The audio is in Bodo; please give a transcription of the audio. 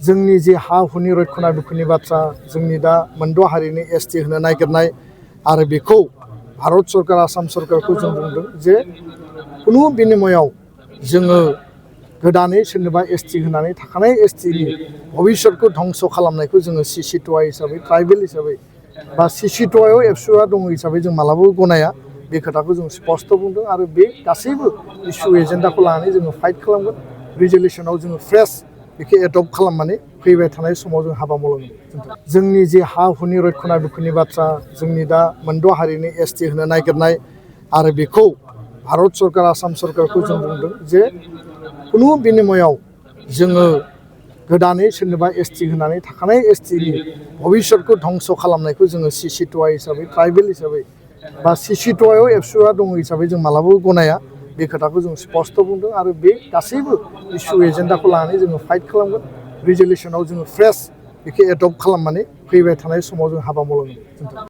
जोंनि जे हा हुनि रैखना बेखौनि बाथ्रा जोंनि दा मोनद' हारिनि एसटि होनो नागिरनाय आरो बेखौ भारत सरकार आसाम सरकारखौ जों बुंदों जे खुनु बिनिमयाव जोङो गोदानै सोरनोबा एसटि होनानै थाखानाय एसटिनि भबिष्यतखौ धंस खालामनायखौ जोङो CCTOA हिसाबै ट्राइबेल हिसाबै बा CCTOAयाव एबसुआ दङ हिसाबै जों मालाबाबो गनाया बे खोथाखौ जों स्पष्ट बुंदों आरो बे गासैबो इस्यु एजेन्डाखौ लानानै जोङो फाइट खालामगोन रिजलिउसनाव जोङो फ्रेस बेखौ एडप्ट खालामनानै फैबाय थानाय समाव जों हाबा मावलांगोन जोंनि जे हा हुनि रैखना बेखौनि बाथ्रा जोंनि दा मोनद' हारिनि एसटि होनो नागिरनाय आरो बेखौ भारत सरकार आसाम सरकारखौ जों बुंदों जे खुनु बिनिमयाव जोङो गोदानै सोरनोबा एसटि होनानै थाखानाय एसटिनि भबिष्यतखौ धंस खालामनायखौ जोङो CCTOA हिसाबै ट्राइबेल हिसाबै बा CCTOAयाव एबसुआ दङ हिसाबै जों मालाबाबो गनाया बे खोथाखौ जों स्पष्ट बुंदों आरो बे गासैबो इस्यु एजेन्डाखौ लानानै जोङो फाइट खालामगोन रिजलिउसनाव जोङो फ्रेस बेखौ एडप्ट खालामनानै फैबाय थानाय समाव जों हाबा मावलांगोन।